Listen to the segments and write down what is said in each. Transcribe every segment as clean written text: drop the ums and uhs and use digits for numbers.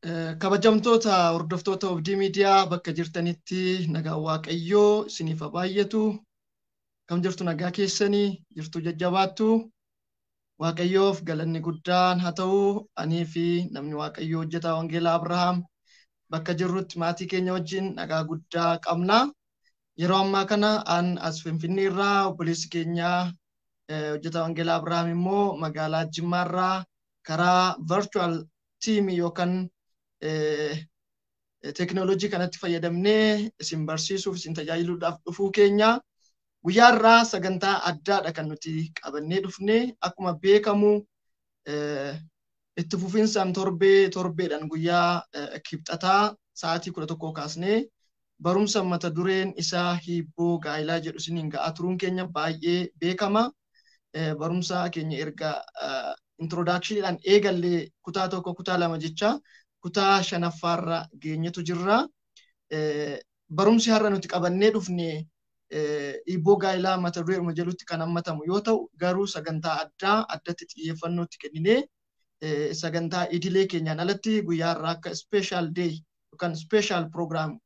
Kabajamtoota hordoftoota Obdii Miidiyaa bakka jirtanitti nagaan Waaqayyoo isiniif haa baay'atu. Kam jirtu nagaa keessanii jirtu jajjabaattu. Waaqayyoof galanni guddaan haa ta'u. Anii fi namni Waaqayyoo hojjetaa Wangeelaa Abrahaam bakka jirrutti maatii keenya wajjin nagaa guddaa qabna. Yeroo ammaa kana an as Finfinnee irraa obboleessi keenya hojjetaa Wangeelaa Abrahaam immoo magaalaa Jimmaa irraa karaa virtual team yookaan teekinooloojii kanatti fayyadamnee isin barsiisuuf isin tajaajiluudhaaf dhufuu keenya. Guyyaa irraa sagantaa addaadha kan nuti qabannee dhufne. Akkuma beekamu itti fufinsaan torbee torbeedhaan guyyaa kibxataa sa'aatii 11 kaasnee barumsa mata dureen isaa hiibboo gaa'ilaa jedhu isiniin ga'aa turuun keenya baay'ee beekama. Barumsa keenya erga introdaakshiniidhaan eegallee kutaa 1 kutaa 2 jecha kutaa 5ffaarra geenyetu jirra. Barumsi har'a nuti qabannee dhufne hiibboo gaa'ilaa mata dureedhuma jedhutti kan hammatamu yoo ta'u, garuu sagantaa addaa addatti xiyyeeffannootti kenninee sagantaa idilee keenyaan alatti guyyaa har'aa akka special day yookaan special program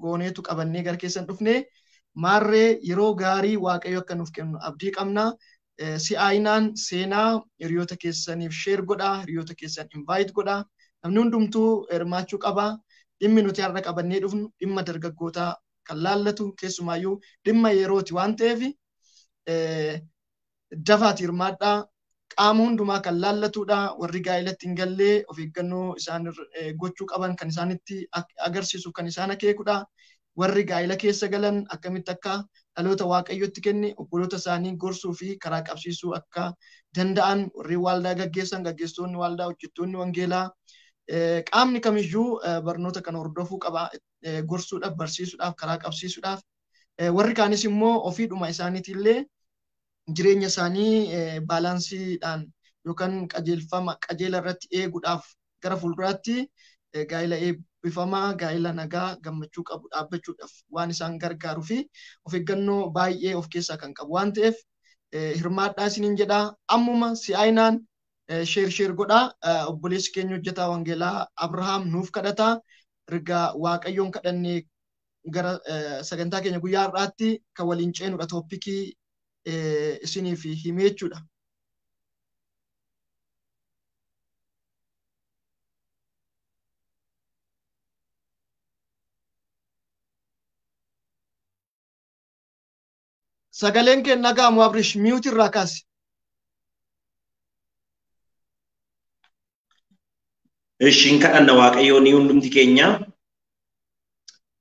gooneetu qabannee gara keessan dhufne. Maarree yeroo gaarii Waaqayyo akka nuuf kennu abdii qabna. Si'aayinaan seenaa hiriyoota keessaniif share godhaa, hiriyoota keessan invite godhaa. Namni hundumtuu hirmaachuu qaba. Dhimmi nuti har'a qabannee dhufnu dhimma dargaggootaa kan laallatu keessumaayyuu dhimma yerooti waan ta'eef dafaati hirmaadhaa. Qaama hundumaa kan laallatudha. Warri gaa'ilatti hin gallee of eeggannoo isaan gochuu qaban kan isaanitti agarsiisu kan isaan akeekudha. Warri gaa'ila keessa galan akkamitti akka dhaloota Waaqayyotti kenne obboloota isaanii gorsuu fi karaa qabsiisuu akka danda'an, warri waaldaa gaggeessan, gaggeessitoonni waaldaa, hojjettoonni wangeelaa, qaamni kamiyyuu barnoota kana hordofuu qaba. Gorsuudhaaf, barsiisuudhaaf, karaa qabsiisuudhaaf. Warri kaanis immoo ofiidhuma isaaniitillee jireenya isaanii baalaansiidhaan yookaan qajeelfama qajeela irratti eeguudhaaf gara fuulduraatti gaa'ila eebbifamaa, gaa'ila nagaa gammachuu qabu dhaabbachuudhaaf waan isaan gargaaruu fi of eeggannoo baay'ee of keessaa kan qabu waan ta'eef hirmaadhaa isiniin jedhaa. Ammuma si'aayinaan sheer sheer godhaa. Obboleessi keenya hojjetaa Wangeelaa Abrahaam nuuf kadhataa. Erga Waaqayyoon kadhannee gara sagantaa keenya guyyaa har'aatti kan waliin ceenudha tooppikii isiniif himee jechuudha. Sagaleen kee nagaamu Abrish, mute irraa kaasi. Ishiin kadhanna Waaqayyoo ni hundumti keenya.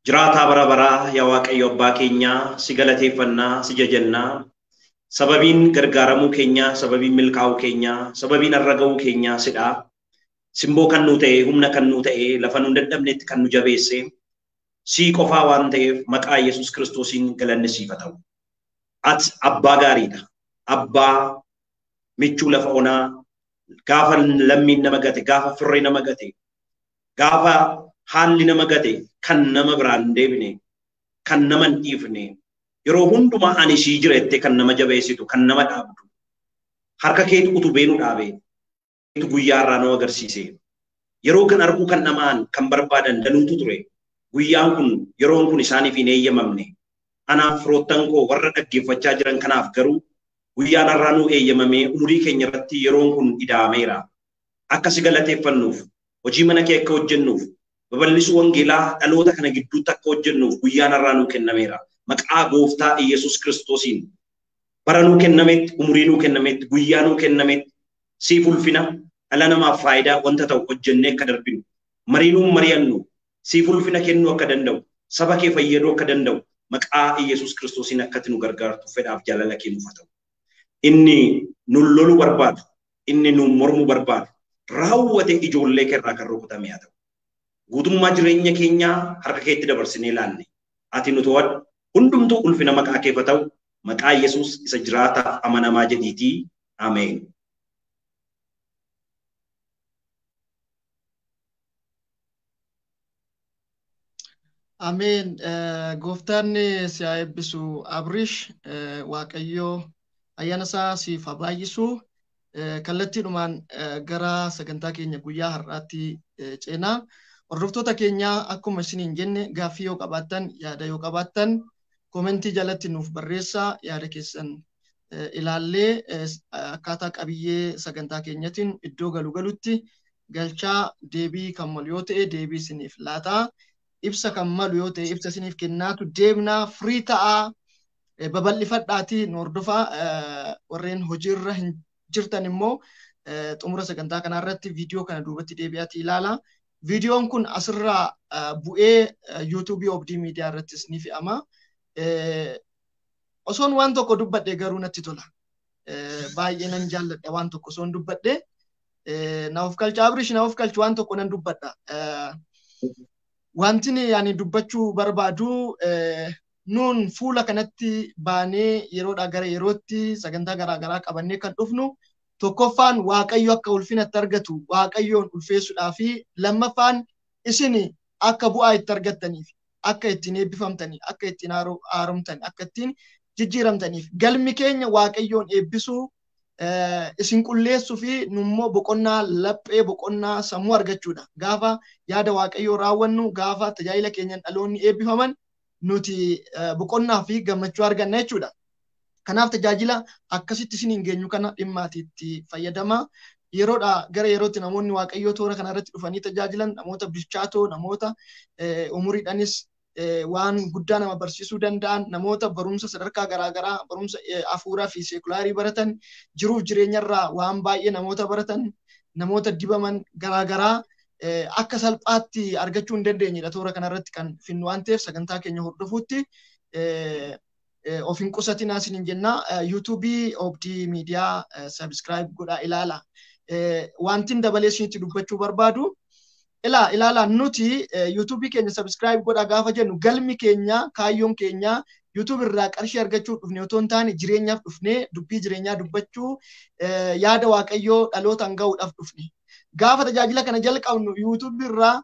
Jiraataa bara baraa yaa Waaqayyo abbaa keenyaa, si galateeffannaa, si jajannaa. Sababiin gargaaramuu keenyaa, sababiin milkaa'uu keenyaa, sababiin har'a ga'uu keenyaa sidha. Simboo kan nu ta'e, humna kan nu ta'e, lafa nu dadhabnetti kan nu jabeesse, sii qofaa waan ta'eef maqaa Yesuus Kiristoosiin galanni siif haa ta'u. Ati abbaa gaariidha. Abbaa michuu lafa onaa, gaafa lammiin nama gate, gaafa firri nama gate, gaafa haalli nama gate, kan nama biraan hin deebine, kan nama hin dhiifne, yeroo hundumaa ani sii jira jettee kan nama jabeessitu, kan nama dhaabdu, harka keetu utubee nu dhaabe, guyyaa irraa nu agarsiise. Yeroo kan arguu kan dhama'an, kan barbaadan danuutu ture. Guyyaan kun, yeroon kun isaaniif hin eeyyamamne. Anaaf firoottan koo warra dhaggeeffachaa jiran kanaaf garuu guyyaan har'aa nuu eeyyamamee umurii keenya irratti yeroon kun ida'ameera. Akka si galateeffannuuf, hojii mana kee akka hojjennuuf, babal'isuu wangeelaa dhaloota kana gidduutti akka hojjennuuf guyyaan har'aa nuu kennameera. Maqaa gooftaa Iyyasuus Kiristoosiin bara nuu kennametti, umurii nuu kennametti, guyyaa nuu kennametti siif ulfina dhala namaaf faayidaa wanta ta'u hojjennee akka darbinu, marii nuun mari'annu siif ulfina kennuu akka danda'u, saba kee fayyaduu akka danda'u maqaa Iyyasuus Kiristoosiin akkati nu gargaartu fedhaaf jaalala kee nuuf haa ta'u. Inni nun loluu barbaadu, inni nun mormuu barbaadu, raawwate ijoollee kee irraa kan rukutame haa ta'u. Guutummaa jireenya keenyaa harka keetti dabarsinee laanne. Ati nu to'adhu, hundumtuu ulfina maqaa keef haa ta'u, maqaa Yesuus isa jiraataaf amanamaa jedhiitii. Ameen. Ameen. Gooftaan si haa eebbisu Abrish. Waaqayyo ayyaana isaa siif haa baay'isu. Kallattiidhumaan gara sagantaa keenya guyyaa har'aatti ceenaa. Hordoftoota keenya, akkuma isiniin jenne, gaaffii yoo qabaattan, yaada yoo qabaattan, koomentii jalatti nuuf barreessaa. Yaada keessan ilaallee akkaataa qabiyyee sagantaa keenyatiin iddoo galu galutti galchaa, deebii kan malu yoo ta'e deebii isiniif laataa, ibsa kan malu yoo ta'e ibsa isiniif kennaatu deemnaa. Firii ta'aa, babal'ifadhaatii nu hordofaa. Warreen hojiirra hin jirtan immoo xumura sagantaa kanarratti viidiyoo kana duubatti deebi'aatii ilaalaa. Viidiyoon kun asirraa bu'ee yuutuubii Obdii Miidiyaa irrattis ni fe'ama. Osoon waan tokko dubbadhe garuu natti tola. Baay'ee nan jaalladha waan tokko osoon dubbadhe. Na of galcha Abrish, na of galchu, waan tokko nan dubbadha. Wanti ani dubbachuu barbaadu, nuun fuula kanatti baanee yeroodhaa gara yerootti sagantaa garaagaraa qabannee kan dhufnu, tokkoffaan Waaqayyo akka ulfinatti argatu, Waaqayyoon ulfeessuudhaa fi lammaffaan isin akka bu'aa itti argattaniif, akka ittiin eebbifamtanii, akka ittiin haaromtanii, akka ittiin jijjiiramtaniif. Galmi keenya Waaqayyoon eebbisuu, isin qulleessuu fi nummoo boqonnaa laphee, boqonnaa sammuu argachuudha. Gaafa yaada Waaqayyoo raawwannu, gaafa tajaajila keenyan dhaloonni eebbifaman, nuti boqonnaa fi gammachuu arganna jechuudha. Kanaaf tajaajila akkasitti isin hin geenyu kana dhimmaati itti fayyadama. Yeroodhaa gara yerootti namoonni Waaqayyoo toora kana irratti dhufanii tajaajilan namoota bilchaatoo, namoota umuriidhaanis waan guddaa nama barsiisuu danda'an, namoota barumsa sadarkaa garaagaraa, barumsa hafuuraa fi seekulaarii baratan, jiruuf jireenyarraa waan baay'ee namoota baratan, namoota dibaman garaagaraa akka salphaatti argachuu hin dandeenyedha toora kanarratti kan finnu waan ta'eef, sagantaa keenya hordofuutti of hin qusatinaa isiniin jenna. Yuutuubii Obdii Miidiyaa subscribe godhaa ilaala. Wantin dabalee isinitti dubbachuu barbaadu, ilaa ilaalaa, nuti yuutuubii keenya subscribe godhaa gaafa jennu, galmi keenya, kaayyoon keenya yuutuub irraa qarshii argachuu dhufne otoo hin taane, jireenyaaf dhufne, dubbii jireenyaa dubbachuu, yaada Waaqayyoo dhalootaan gahuudhaaf dhufne. Gaafa tajaajila kana jalqabnu yuutuubii irraa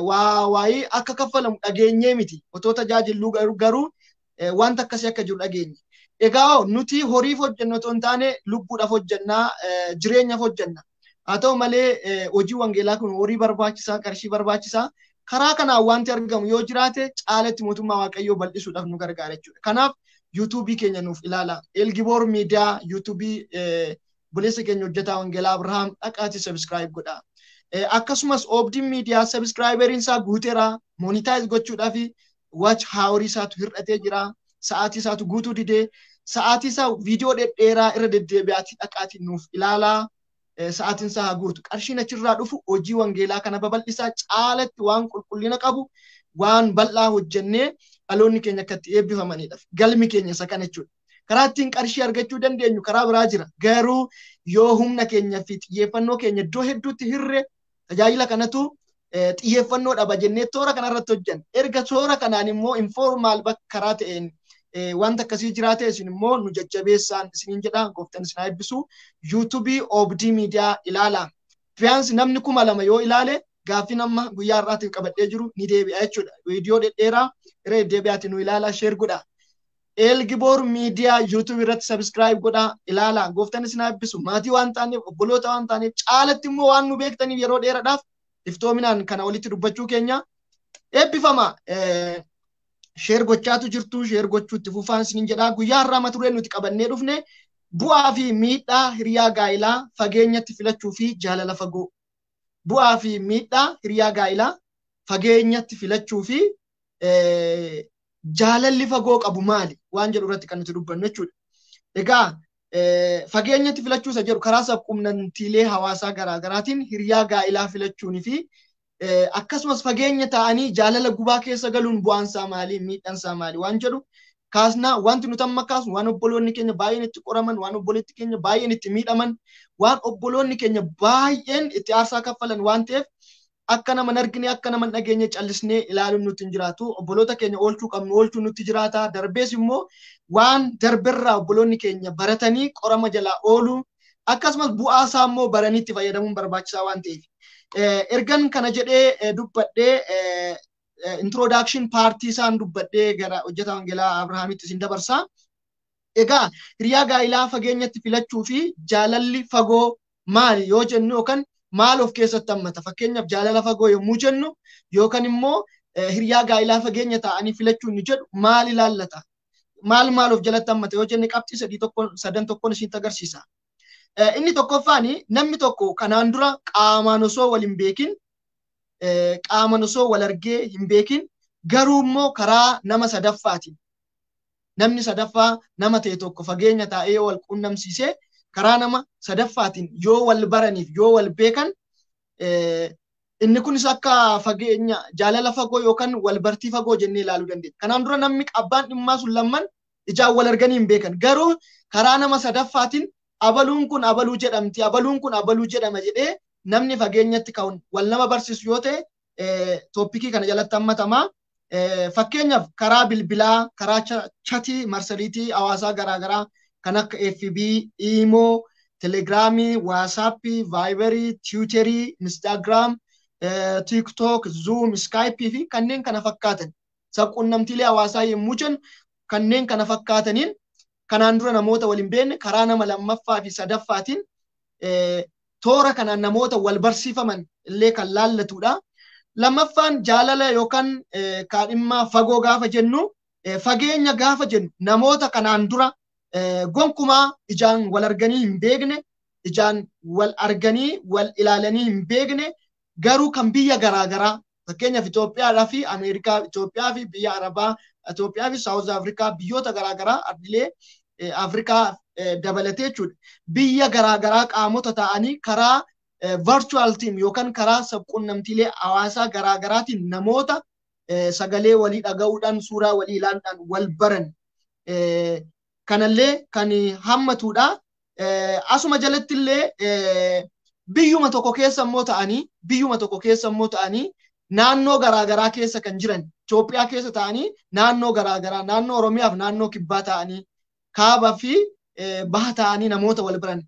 waa waayii akka kaffalamu dhageenyee miti. Otoo tajaajilluu garuu wanta akkasii akka jiru dhageenye. Egaa nuti horiif hojjennu otoo hin taane, lubbuudhaaf hojjennaa, jireenyaaf hojjenna. Haa ta'u malee hojii wangeelaa kun horii barbaachisaa, qarshii barbaachisaa. Karaa kanaan wanti argamu yoo jiraate caalatti mootummaa Waaqayyoo bal'isuudhaaf nu gargaara jechuudha. Kanaaf yuutuubii keenya nuuf ilaala. Elgiboor Miidiyaa, yuutuubii obboleessa keenya hojjetaa wangeelaa Abrahaam dhaqaatii subscribe godhaa. Akkasumas Oobdiin Miidiyaa subscriberiin isaa guuteera. Monetize gochuudhaaf watch hourii isaatu hir'atee jira. Sa'aatii isaatu guutuu didee, sa'aatii isaa viidiyoo dhedheeraa irra deddeebi'aatii dhaqaatii nuuf ilaalaa. Sa'aatiin isaa haa guutu. Qarshiin achirraa dhufu hojii wangeelaa kana babal'isaa, caalatti waan qulqullina qabu, waan bal'aa hojjennee dhaloonni keenya akka itti eebbifamanidha. Galmi keenya isa kana jechuudha. Karaa ittiin qarshii argachuu dandeenyu karaa biraa jira. Garuu yoo humna keenya fi xiyyeeffannoo keenya iddoo hedduutti hirre, tajaajila kanatu xiyyeeffannoo dhaba jennee toora kanarratti hojjenna. Erga toora kanaan immoo informal bakka karaa ta'een wanta akkasii jiraate, isin immoo nu jajjabeessaan isiniin jedha. Gooftaan isin haa eebbisu. Yuutuubii Oobdii Miidiyaa ilaala. Fiyaansi namni 2000 yoo ilaale, gaaffii nama guyyaa har'aatiif qabadhee jiru ni deebi'a jechuudha. Viidiyoo dhedheeraa irra deddeebi'aati nu ilaala, share godha. Elgiboor Miidiyaa yuutuubii irratti subscribe godhaa ilaala. Gooftaan isin haa eebbisu. Maatii waan taaneef, obboloota waan taaneef, caalatti immoo waan nu beektaniif yeroo dheeraadhaaf iftoominaan kana walitti dubbachuu keenya eebbifama. Share gochaatu jirtu, share gochuu itti fufaan isiniin jedha. Guyyaa har'aa mata dureen nuti qabannee dhufne bu'aa fi miidhaa hiriyaa gaa'ilaa fageenyatti filachuu fi jaalala fagoo. Bu'aa fi miidhaa hiriyaa gaa'ilaa fageenyatti filachuu fi jaalalli fagoo qabu maali waan jedhu irratti kan nuti dubbannu jechuudha. Egaa fageenyatti filachuu isa jedhu, karaa sabquunnamtiilee hawaasaa garaagaraatiin hiriyaa gaa'ilaa filachuunii fi akkasumas fageenya ta'anii jaalala gubaa keessa galuun bu'aan isaa maali, miidhaan isaa maali waan jedhu kaasnaa. Wanti nuti amma kaasnu waan obboloonni keenya baay'een itti qoraman, waan obboleetti keenya baay'een itti miidhaman, waan obboloonni keenya baay'een itti aarsaa kaffalan waan ta'eef, akka nama hin argine, akka nama hin dhageenye callisnee ilaaluun nutti hin jiraatu. Obboloota keenya oolchuu qabnu oolchuu nutti jiraata. Darbees immoo waan darberraa obboloonni keenya baratanii qorama jalaa ooluu, akkasumas bu'aa isaa immoo baranii itti fayyadamuun barbaachisaa waan ta'eef. Ergan kana jedhee dubbadhee, introduction partii isaan dubbadhee, gara hojjetaa wangeelaa Abrahaamitti isin dabarsaa. Egaa hiriyaa gaa'ilaa fageenyatti filachuu fi jaalalli fagoo maali yoo jennu yookaan maal of keessatti hammata? Fakkeenyaaf jaalala fagoo yommuu jennu yookaan immoo hiriyaa gaa'ilaa fageenya ta'anii filachuu ni jedhu maal ilaallata? Maal maal of jalatti hammata yoo jenne qabxii sadii tokko sadan tokkoon isinitti agarsiisa. Inni tokkoffaan namni tokko kanaan dura qaamaan osoo wal hin beekin, qaamaan osoo wal argee hin beekin, garuu immoo karaa nama sadaffaatiin namni sadaffaa nama ta'e tokko fageenya taa'ee yoo wal quunnamsiisee karaa nama sadaffaatiin yoo wal baraniif yoo wal beekan, inni kunis akka fageenya jaalala fagoo yookaan wal bartii fagoo jennee ilaaluu dandeenya. Kanaan dura namni abbaan dhimmaa sun lamman ijaan wal arganii hin beekan. Garuu karaa nama sadaffaatiin abaluun kun abaluu jedhamti, abaluun kun abaluu jedhama jedhee namni fageenyatti ka'uun wal nama barsiisu yoo ta'e tooppikii kana jalatti hammatamaa. Fakkeenyaaf karaa bilbilaa, karaa chatii marsariitii hawaasaa garaagaraa kan akka FB, Imo, Telegiraamii, Waatsaappii, Vaayibarii, Tiwiiterii, Instaagiraam, TikTok, Zoom, Skype fi kanneen kana fakkaatan. Sabquunnamtiilee hawaasaa yommuu jennu kanneen kana fakkaataniin kanaan dura namoota wal hin beekne karaa nama lammaffaa fi sadaffaatiin toora kanaan namoota wal barsiifaman illee kan laallatudha. Lammaffaan jaalala yookaan kaadhimmaa fagoo gaafa jennu, fageenya gaafa jennu, namoota kanaan dura gonkumaa ijaan wal arganii hin beekne, ijaan wal arganii wal ilaalanii hin beekne, garuu kan biyya garaagaraa, fakkeenyaaf Itoophiyaadhaa fi Ameerikaa, Itoophiyaa fi biyya Arabaa, Itoophiyaa fi Saawuz Afrikaa, biyyoota garaagaraa ardilee Afrikaa dabalatee jechuudha. Biyya garaagaraa qaamota ta'anii karaa virtual team yookaan karaa sabquunnamtiilee hawaasaa garaagaraatiin namoota sagalee walii dhaga'uudhaan, suuraa walii ilaaluudhaan wal baran kanallee kan hammatudha. Asuma jalatti illee biyyuma tokko keessa immoo ta'anii, biyyuma tokko keessa immoo ta'anii naannoo garaagaraa keessa kan jiran, Itoophiyaa keessa ta'anii naannoo garaagaraa, naannoo Oromiyaaf naannoo Kibbaa ta'anii, kaaba fi baha ta'anii namoota wal baran.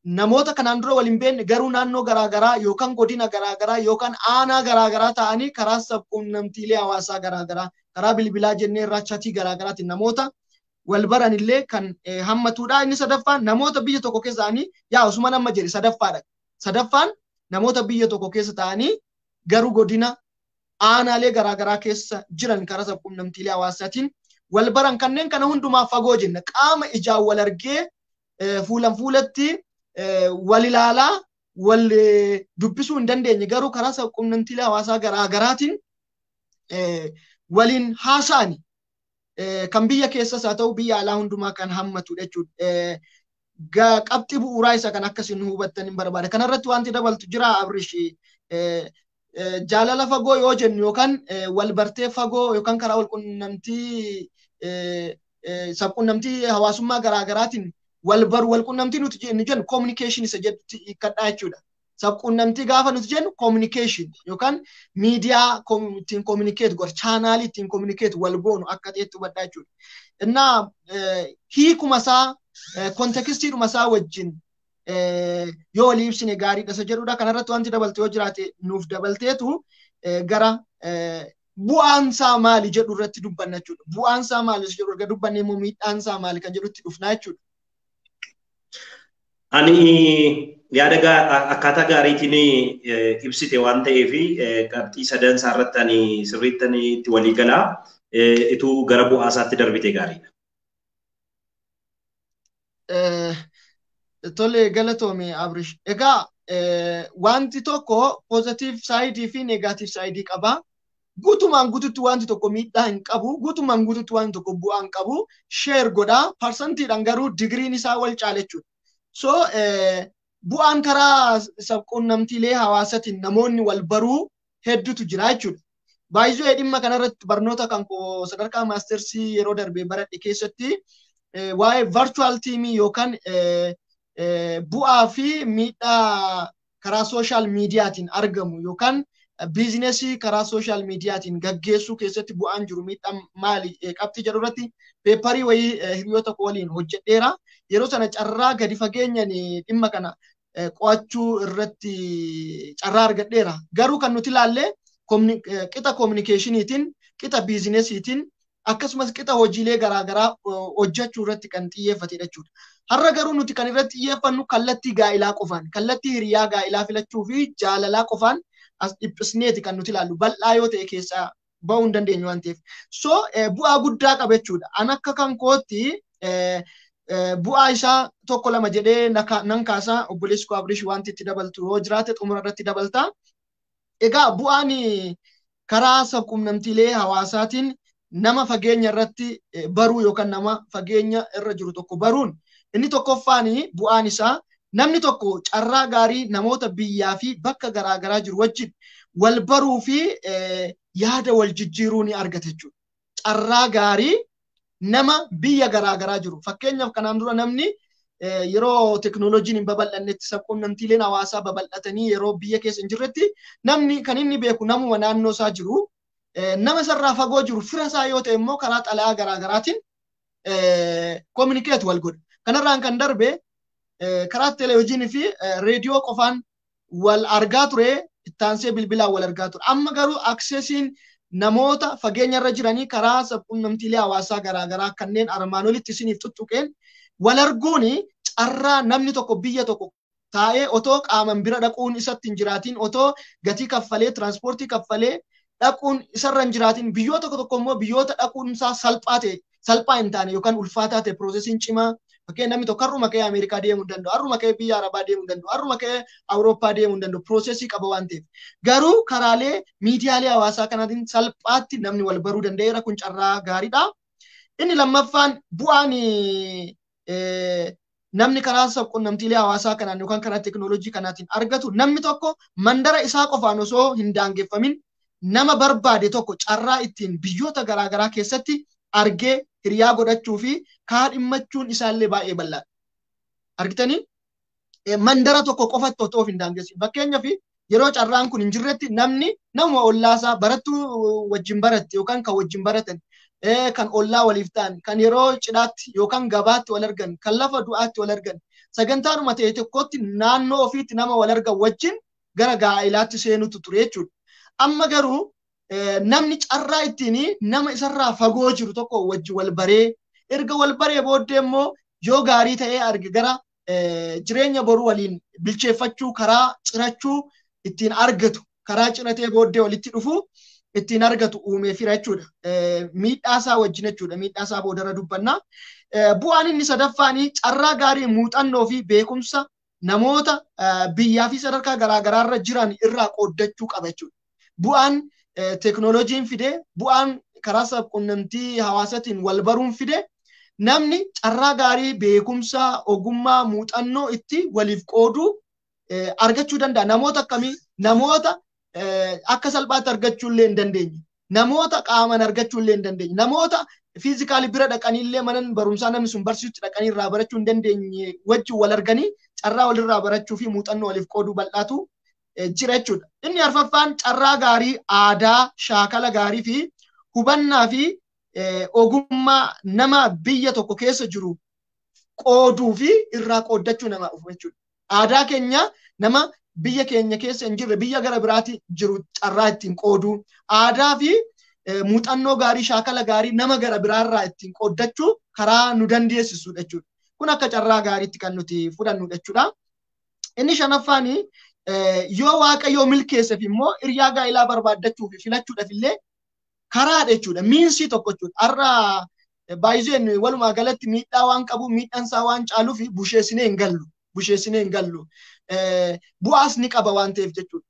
Namoota kanaan dura wal hin beekne garuu naannoo garaagaraa yookaan godina garaagaraa yookaan aanaa garaagaraa ta'anii karaa sabquunnamtiilee hawaasaa garaagaraa, karaa bilbilaa jennee irraa chatii garaagaraatiin namoota wal baran illee kan hammatudha. Inni sadaffaan namoota biyya tokko keessa ta'anii, yaa osuma nama jedhe sadaffaadha. Sadaffaan namoota biyya tokko keessa ta'anii garuu godina aanaalee garaagaraa keessa jiran karaa sabquunnamtiilee hawaasaatiin wal baran, kanneen kana hundumaa fagoo jenna. Qaama ijaan wal argee fuulan fuulatti wal ilaalaa wal dubbisuu hin dandeenye, garuu karaa sabquunnamtiilee hawaasaa garaagaraatiin waliin haasa'ani kan biyya keessas haa ta'u biyya alaa hundumaa kan hammatudha jechuudha. Qabxii bu'uuraa isa kan akkasiin hubattan hin barbaada. Kanarratti wanti dabaltu jira, Abrish? Jaalala fagoo yoo jennu yookaan wal bartee fagoo yookaan karaa wal qunnamtii sabquunnamtii hawaasummaa garaagaraatiin wal baru, wal qunnamtii nuti jennu communication isa jedhutti hiikkadhaa jechuudha. Sabquunnamtii gaafa nuti jennu communication yookaan miidiyaa ittiin communicate godha, chaanaalii ittiin communicate wal goonu akka ta'etti hubadhaa jechuudha. Innaa hiikuma isaa kontekstiidhuma isaa wajjin yoo walii ibsine gaariidha isa jedhudha. Kanarratti wanti dabalte yoo jiraate nuuf dabalteetu gara bu'aan isaa maali jedhu irratti dubbanna jechuudha. Bu'aan isaa maali jedhu erga dubbanne immoo miidhaan isaa maali kan jedhutti dhufna jechuudha. Ani yaada akkaataa gaariitiin ibsite waan ta'eef qabxii sadan isaa irratti ani sirriitti itti walii galaa, ituu gara bu'aa isaatti darbite gaariidha. Tole, galatoome Abrish. Egaa wanti tokko positive side fi negative side qaba. Guutumaan guututti wanti tokko miidhaa hin qabu. Guutumaan guututti wanti tokko bu'aa hin qabu. Share godhaa. Parsantiidhaan garuu digiriin isaa wal caala jechuudha. So bu'aan karaa sabquunnamtiilee hawaasatiin namoonni wal baruu hedduutu jira jechuudha. Baay'ee dhimma kanarratti barnoota kan koo sadarkaa maastersii yeroo darbee baradhe keessatti waa'ee virtual teamii yookaan bu'aa fi miidhaa karaa social miidiyaatiin argamu yookaan biizinesii karaa social miidiyaatiin gaggeessuu keessatti bu'aan jiru miidhaan maali qabxii jedhu irratti peeparii wayii hiriyoota koo waliin hojjedheera. Yeroo sana carraa gadi fageenyaan dhimma kana qo'achuu irratti carraa argadheera. Garuu kan nuti ilaalle qixa communication'iitiin, qixa biizinesiitiin Akkasumas qixa hojiilee garaagaraa hojjechuu irratti kan xiyyeeffatedha jechuudha. Har'a garuu nuti kan irratti xiyyeeffannu kallattii gaa'ilaa qofaan, kallattii hiriyaa gaa'ilaa filachuu fi jaalalaa qofaan as dhiphisneeti kan nuti ilaallu. Bal'aa yoo ta'e keessaa ba'uu hin dandeenyu waan ta'eef. So bu'aa guddaa qaba jechuudha. An akka kan kootti bu'aa isaa tokko lama jedhee nan kaasa. Obboleessi koo Abrish wanti itti dabaltu yoo jiraate xumura irratti dabalta. Egaa bu'aan karaa sabquunnamtiilee hawaasaatiin nama fageenya irratti baruu yookaan nama fageenya irra jiru tokko baruun inni tokkoffaan bu'aan isaa namni tokko carraa gaarii namoota biyyaa fi bakka garaagaraa jiru wajjin wal baruu fi yaada wal jijjiiruu ni argata jechuudha. Carraa gaarii nama biyya garaagaraa jiru. Fakkeenyaaf kanaan dura namni yeroo teknooloojiin hin babal'annetti sabquunnamtiileen hawaasaa babal'atanii yeroo biyya keessa hin jirretti namni kan inni beeku namuma naannoo isaa jiru, nama isarraa fagoo jiru fira isaa yoo ta'e immoo karaa xalayaa garaagaraatiin communicate wal godha. Kanarraan kan darbe karaa televezyiinii fi reediyoo qofaan wal argaa ture, ittaansee bilbilaan wal argaa ture. Amma garuu aksesiin namoota fageenya irra jiranii karaa sabquunnamtiilee hawaasaa garaagaraa kanneen armaan olitti isiniif tuttuqeen wal arguun carraa namni tokko biyya tokko taa'ee otoo qaaman bira dhaquun isatti hin jiraatin, otoo gatii kaffalee tiraanspoortii kaffalee dhaquun isarra hin jiraatin, biyyoota tokko tokko immoo biyyoota dhaquun isaa salphaa ta'e, salphaa hin taane yookaan ulfaataa ta'e, piroosesiin cimaa. Fakkeenyaaf namni tokko har'uma ka'ee Ameerikaa deemuu hin danda'u, har'uma ka'ee biyya Arabaa deemuu hin danda'u, har'uma ka'ee Awurooppaa deemuu hin danda'u, piroosesii qaba waan ta'eef. Garuu karaalee miidiyaalee hawaasaa kanaatiin salphaatti namni wal baruu danda'eera. Kun carraa gaariidha. Inni lammaffaan bu'aan namni karaa sabquunnamtiilee hawaasaa kanaan yookaan karaa teekinooloojii kanaatiin argatu, namni tokko mandara isaa qofaan osoo hin daangeffamin nama barbaade tokko carraa ittiin biyyoota garaagaraa keessatti argee hiriyaa godhachuu fi kaadhimmachuun isaallee baay'ee bal'aadha. Argitanii mandara tokko qofatti otoo of hin daangessin. Fakkeenyaaf yeroo carraan kun hin jirretti namni nama ollaasaa barattuu wajjin baratte yookaan kan wajjin baratan, kan ollaa waliif ta'an, kan yeroo cidhaatti yookaan gabaatti wal argan, kan lafa du'aatti wal argan, sagantaanuma ta'e tokkotti naannoo ofiitti nama wal argan wajjin gara gaa'ilaatti seenutu ture jechuudha. Amma garuu namni carraa ittiin nama isarraa fagoo jiru tokko wajjin wal baree, erga wal baree booddee immoo yoo gaarii ta'ee arge gara jireenya boruu waliin bilcheeffachuu, karaa cirachuu ittiin argatu, karaa ciratee booddee walitti dhufu ittiin argatu uumee fira jechuudha. Miidhaa isaa wajjin jechuudha. Miidhaa isaa boodarra dubbanna. Bu'aan inni sadaffaan carraa gaarii muuxannoo fi beekumsa namoota biyyaa fi sadarkaa garaagaraarra jiran irraa qooddachuu qaba jechuudha. Bu'aan teeknooloojiin fide, bu'aan karaa sabquunnamtii hawaasaatiin wal baruun fide, namni carraa gaarii beekumsa, ogummaa, muuxannoo itti waliif qooduu argachuu danda'a. Namoota akkamii? Namoota akka salphaatti argachuu illee hin dandeenye. Namoota qaaman argachuu illee hin dandeenye. Namoota fiizikaalii bira dhaqanii illee mana barumsaa namni sun barsiisutti dhaqanii irraa barachuu hin dandeenye wajjin wal arganii carraa walirraa barachuu fi muuxannoo waliif qooduu bal'aatu jira jechuudha. Inni arfaffaan carraa gaarii aadaa, shaakala gaarii fi hubannaa fi ogummaa nama biyya tokko keessa jiru qooduu fi irraa qooddachuu nama dhufu jechuudha. Aadaa keenya nama biyya keenya keessa hin jirre, biyya gara biraatti jiru carraa ittiin qooduu, aadaa fi muuxannoo gaarii, shaakala gaarii nama gara biraarraa ittiin qooddachuu karaa nu dandeessisudha jechuudha. Kun akka carraa gaariitti kan nuti fudhannudha jechuudha. Inni shanaffaan yoo Waaqayyoo milkeesseef immoo hiriyaa gaa'ilaa barbaaddachuu fi filachuudhaaf illee karaadha jechuudha. Miinsii tokko jechuudha. Har'a baay'een walumaa galatti miidhaa waan qabu, miidhaan isaa waan caaluuf busheessinee hin gallu. Busheessinee hin gallu. Bu'aas ni qaba waan ta'eef jechuudha.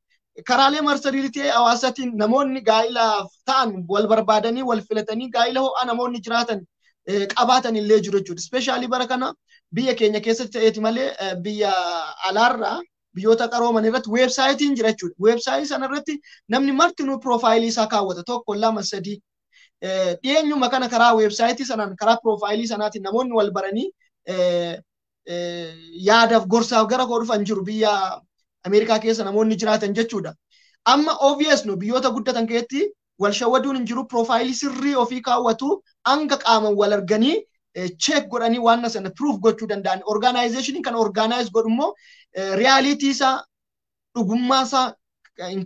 Karaalee marsariitii hawaasaatiin namoonni gaa'ilaaf ta'an wal barbaadanii wal filatanii gaa'ila ho'aa namoonni jiraatan qabaatan illee jiru jechuudha. Ispeeshaalii bara kana biyya keenya keessatti ta'eeti malee biyya alaarraa biyyoota qarooman irratti weebsaayitiin jira jechuudha. Weebsaayitii sana irratti namni martinuu piroofaayilii isaa kaawwata, 1, 2, 3. Dhiyeenyuma kana karaa weebsaayitii sanaan, karaa piroofaayilii sanaatiin namoonni wal baranii yaadaaf gorsaaf gara koo dhufan jiru biyya Ameerikaa keessa namoonni jiraatan jechuudha. Amma obvious no biyyoota guddatan keessatti wal shawwaduun hin jiru, piroofaayilii sirrii ofii kaawwatu, hanga qaaman wal arganii check godhanii waan sana proof gochuu danda'an. Organization kan organize godhu immoo riyaalitii isaa, dhugummaa isaa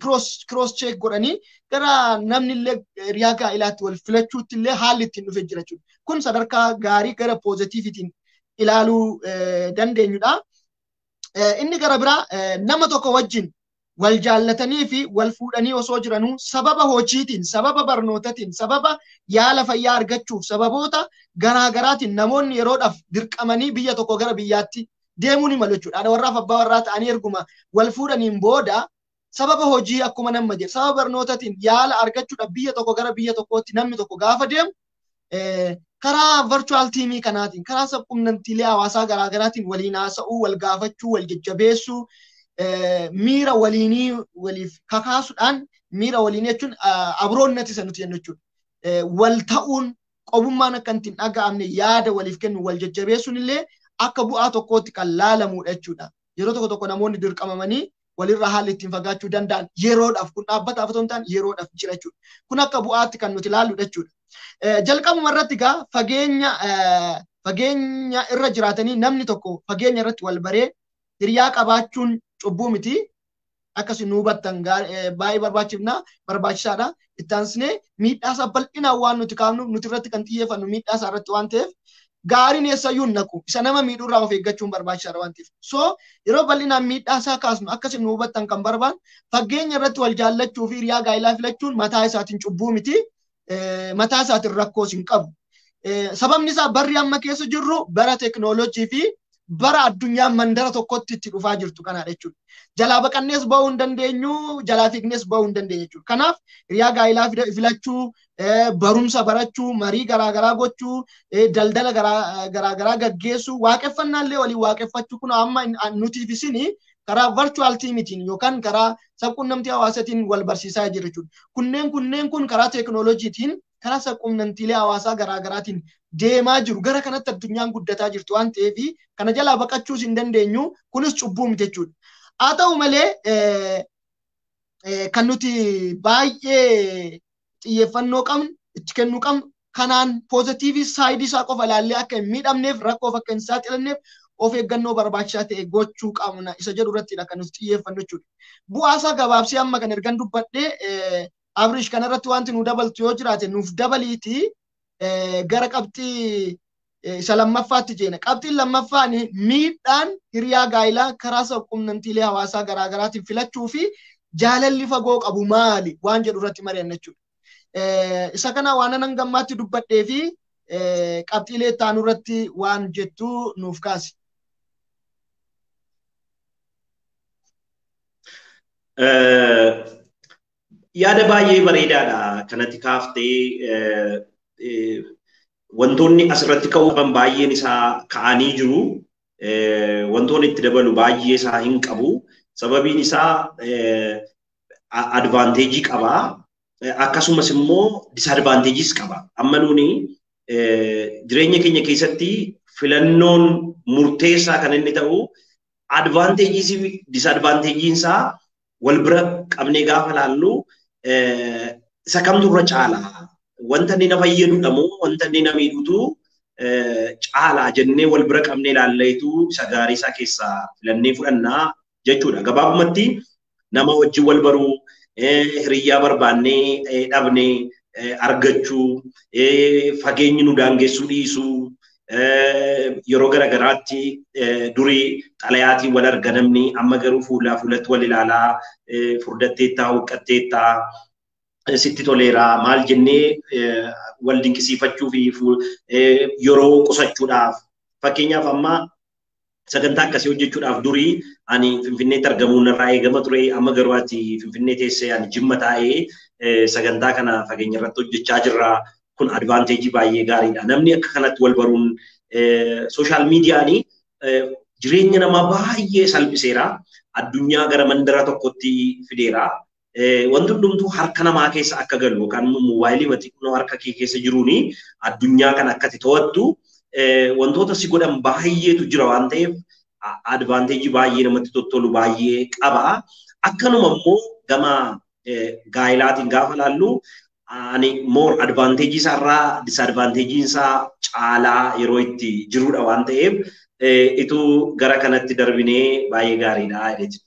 Cross check godhanii gara namni illee hiriyaa gaa'ilaatti wal filachuutti illee haalli ittiin dhufe jira jechuudha. Kun sadarkaa gaarii gara poozitiiviitiin ilaaluu dandeenyudha. Inni gara biraa nama tokko wajjin wal jaallatanii fi wal fuudhanii osoo jiranuu sababa hojiitiin, sababa barnootatiin, sababa yaala fayyaa argachuuf, sababoota garaagaraatiin namoonni yeroodhaaf dirqamanii biyya tokko gara biyyaatti deemuu ni malu jechuudha. Haadha warraaf abbaa warraa ta'anii erguma wal fuudhaniin booda sababa hojii akkuma nama jedhe sababa barnootatiin yaala argachuudhaaf biyya tokko gara biyya tokkootti namni tokko gaafa deemu karaa virtual teamii kanaatiin, karaa sabquunnamtiilee hawaasaa garaagaraatiin waliin haasa'uu, wal gaafachuu, wal jajjabeessuu, miira waliinii waliif kakaasuudhaan, miira waliinii jechuun abroonnati isa nuti jennu jechuudha. Wal ta'uun qobummaan akka ittiin dhaga'amne yaada waliif kennu wal jajjabeessuun illee akka bu'aa tokkootti kan laalamudha jechuudha. Yeroo tokko tokko namoonni dirqamamanii walirraa haalli ittiin fagaachuu danda'an yeroodhaaf, kun dhaabbataaf otoo hin taane yeroodhaaf jira jechuudha. Kun akka bu'aatti kan nuti ilaalludha jechuudha. Jalqabuma irratti egaa fageenya irra jiraatanii namni tokko fageenya irratti wal baree hiriyaa qabaachuun cubbuu miti. Akkasii nu hubattan baay'ee barbaachifna, barbaachisaadha. Itti aansinee miidhaa isaa bal'inaan waan nuti kaafnu, nuti irratti kan xiyyeeffannu miidhaa isaa irratti waan ta'eef gaariin eessayyuu hin naqu. Isa nama miidhuurraa of eeggachuun barbaachisaadha waan ta'eef. So yeroo bal'inaan miidhaa isaa kaasnu akkasii nu hubattan kan barbaannu fageenya irratti wal jaallachuu fi hiriyaa gaa'ilaa filachuun mataa isaatiin cubbuu miti. Mataa isaatiin rakkoos hin qabu. Sababni isaa barri amma keessa jirru bara teekinooloojii fi bara addunyaan mandara tokkotti itti dhufaa jirtu kanaadha jechuudha. Jalaa baqannees ba'uu hin dandeenyu, jalaa fiignees ba'uu hin dandeenyu jechuudha. Kanaaf hiriyaa gaa'ilaa filachuu, barumsa barachuu, marii garaagaraa gochuu, daldala garaagaraa gaggeessuu, waaqeffannaallee waliin waaqeffachuu kun amma nutiif isinii karaa virtual teamitiin yookaan karaa sabquunnamtii hawaasaatiin wal barsiisaa jira jechuudha. Kunneen kun karaa teekinooloojiitiin, karaa sabquunnamtiilee hawaasaa garaagaraatiin deemaa jiru. Gara kanatti addunyaan guddataa jirtu waan ta'eef kana jalaa baqachuus hin dandeenyu, kunis cubbuu miti jechuudha. Haa ta'u malee kan nuti baay'ee xiyyeeffannoo qabnu, itti kennuu qabnu, kanaan poozitiivii saayidii isaa qofa ilaallee akka hin miidhamneef, rakkoof akka hin saaxilamneef of eeggannoo barbaachisaa ta'e gochuu qabna isa jedhu irrattidha kan nuti xiyyeeffannu jechuudha. Bu'aa isaa gabaabsee amma kan ergan dubbadhee, Abrish, kanarratti wanti nu dabaltu yoo jiraate nuuf dabaliitii gara qabxii isa lammaffaatti jeena. Qabxiin lammaffaan miidhaan hiriyaa gaa'ilaa karaa sabquunnamtiilee hawaasaa garaagaraatiin filachuu fi jaalalli fagoo qabu maali waan jedhu irratti mari'anna jechuudha. Isa kana waan anan gammaatti dubbadhee fi qabxiilee itti aanu irratti waan jettu nuuf kaasi. Yaada baay'ee bareedaadha kanatti kaaftee. Wantoonni asirratti ka'uu qaban baay'een isaa ka'anii jiru. Wantoonni itti dabalu baay'ee isaa hin qabu. Sababiin isaa advaanteejii qaba. Akkasumas immoo disadvaanteejiis qaba. Amma nuuni jireenya keenya keessatti filannoon murteessaa kan inni ta'u advaanteejiis fi disadvaanteejiin isaa wal bira qabnee gaafa laallu isa kamtu irra caala? Wanta inni na fayyadudha moo wanta inni na miidhutu caalaa jennee wal bira qabnee ilaalleetu isa gaarii isaa keessaa filannee fudhannaa jechuudha. Gabaabumatti nama wajjin wal baruu, hiriyyaa barbaannee dhabnee argachuu, fageenyi nu daangessuu dhiisuu, yeroo garaagaraatti durii xalayaatiin wal arga namni, amma garuu fuulaa fuulatti wal ilaalaa, furdatteettaa, huqqatteettaa, sitti toleeraa maal jennee wal dinqisiifachuu fi yeroo qusachuudhaaf. Fakkeenyaaf amma sagantaa akkasii hojjechuudhaaf durii ani Finfinneetti argamuun irraa eegama ture, amma garuu ati Finfinnee teessee ani Jimma taa'ee sagantaa kana fageenya irratti hojjechaa jirra. Kun advaanteejii baay'ee gaariidha. Namni akka kanatti wal baruun sooshaal miidiyaanii jireenya namaa baay'ee salphiseera. Addunyaa gara mandara tokkotti fideera. Wanti hundumtuu harka namaa keessa akka galu yookaan immoo moobaayilii xinnoo harka kee keessa jiruuni addunyaa kana akkati to'attu wantoota si godhan baay'eetu jira waan ta'eef advaanteejii baay'ee namatti tottolu baay'ee qaba. Akkanuma immoo gama gaa'ilaatiin gaafa laallu ani more advaanteejii isaarraa disadvaanteejiin isaa caalaa yeroo itti jirudha waan ta'eef ituu gara kanatti darbinee baay'ee gaariidha jedheeti.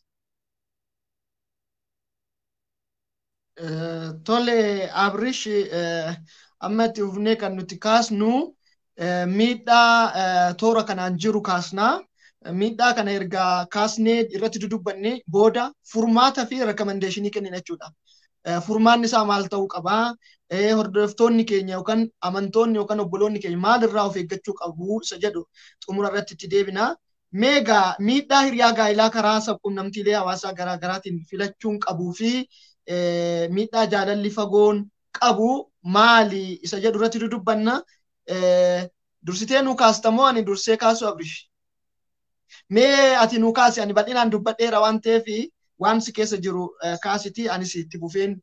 Tole Abrish, amma itti fufnee kan nuti kaasnu miidhaa toora kanaan jiru kaasnaa. Miidhaa kana erga kaasnee irratti dudubbanne booda furmaata fi rekomendeeshinii kennina jechuudha. Furmaanni isaa maal ta'uu qabaa? Hordoftoonni keenya yookaan amantoonni yookaan obboloonni keenya maal irraa of eeggachuu qabu isa jedhu xumura irratti itti deebina. Meegaa miidhaa hiriyaa gaa'ilaa karaa sabquunnamtiilee hawaasaa garaa garaatiin filachuun qabuu fi miidhaa jaalalli fagoon qabu maali isa jedhu irratti dudubbanna. Dursitee nu kaastamoo ani dursee kaasu Abrish? Mee ati nu kaasi, ani bal'inaan dubbadheera waan ta'eef waan si keessa jiru kaasiti, anis itti fufeen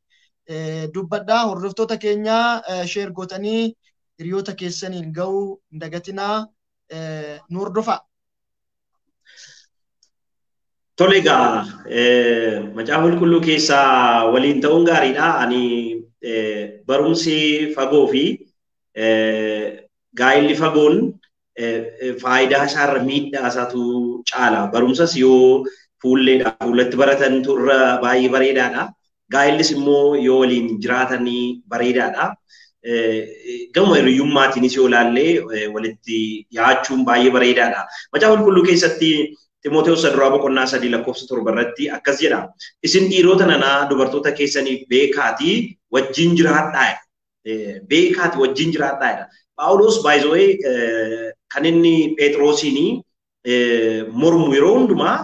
dubbadha. Hordoftoota keenya share gootanii hiriyoota keessaniin ga'uu hin dagatinaa, nu hordofaa. Tole egaa, macaafa qulqulluu keessaa waliin ta'uun gaariidha. Ani barumsi fagoo fi gaa'illi fagoon faayidaa isaarra miidhaa isaatu caala. Barumsas yoo fuulleedha fuulatti baratantu irra baay'ee bareedaadha. Gaa'illis immoo yoo waliin jiraatanii bareedaadha. Gama hiriyyummaatiinis yoo ilaalle walitti dhiyaachuun baay'ee bareedaadha. Macaafa qulqulluu keessatti Ximootewoos duraa boqonnaa 3 lakkoofsa 7 irratti akkas jedha. Isin dhiirota nanaa dubartoota keessaniif beekaatii wajjin jiraadhaa. Beekaatii wajjin jiraadhaa. Phaawulos baay'ee kan inni Phexrosiin mormu yeroo hundumaa